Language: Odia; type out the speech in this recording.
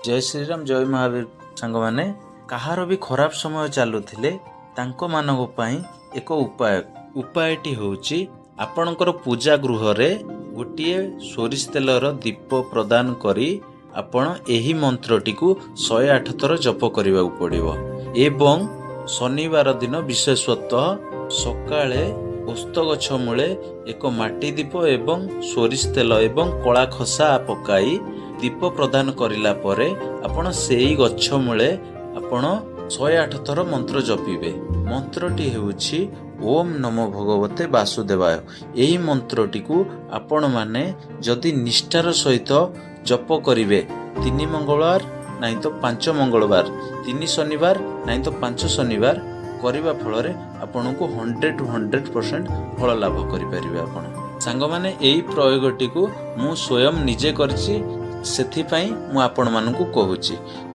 ଜୟ ଶ୍ରୀରାମ, ଜୟ ମହାବୀର। ସାଙ୍ଗମାନେ, କାହାର ବି ଖରାପ ସମୟ ଚାଲୁଥିଲେ ତାଙ୍କମାନଙ୍କ ପାଇଁ ଏକ ଉପାୟ। ଉପାୟଟି ହେଉଛି, ଆପଣଙ୍କର ପୂଜା ଗୃହରେ ଗୋଟିଏ ସୋରିଷ ତେଲର ଦୀପ ପ୍ରଦାନ କରି ଆପଣ ଏହି ମନ୍ତ୍ରଟିକୁ 108 ଥର ଜପ କରିବାକୁ ପଡ଼ିବ ଏବଂ ଶନିବାର ଦିନ ବିଶେଷତଃ ସକାଳେ ଓସ୍ତ ଗଛ ମୂଳେ ଏକ ମାଟି ଦୀପ ଏବଂ ସୋରିଷ ତେଲ ଏବଂ କଳା ଖସା ପକାଇ ଦୀପ ପ୍ରଦାନ କରିଲା ପରେ ଆପଣ ସେଇ ଗଛ ମୂଳେ ଆପଣ 108 ଥର ମନ୍ତ୍ର ଜପିବେ। ମନ୍ତ୍ରଟି ହେଉଛି ଓମ୍ ନମୋ ଭଗବତେ ବାସୁଦେବାୟ। ଏହି ମନ୍ତ୍ରଟିକୁ ଆପଣମାନେ ଯଦି ନିଷ୍ଠାର ସହିତ ଜପ କରିବେ, ତିନି ମଙ୍ଗଳବାର ନାହିଁ ତ ପାଞ୍ଚ ମଙ୍ଗଳବାର, ତିନି ଶନିବାର ନାହିଁ ତ ପାଞ୍ଚ ଶନିବାର କରିବା ଫଳରେ ଆପଣଙ୍କୁ 100 ଟୁ 100% ଫଳ ଲାଭ କରିପାରିବେ ଆପଣ। ସାଙ୍ଗମାନେ, ଏଇ ପ୍ରୟୋଗଟିକୁ ମୁଁ ସ୍ୱୟଂ ନିଜେ କରିଛି, ସେଥିପାଇଁ ମୁଁ ଆପଣମାନଙ୍କୁ କହୁଛି।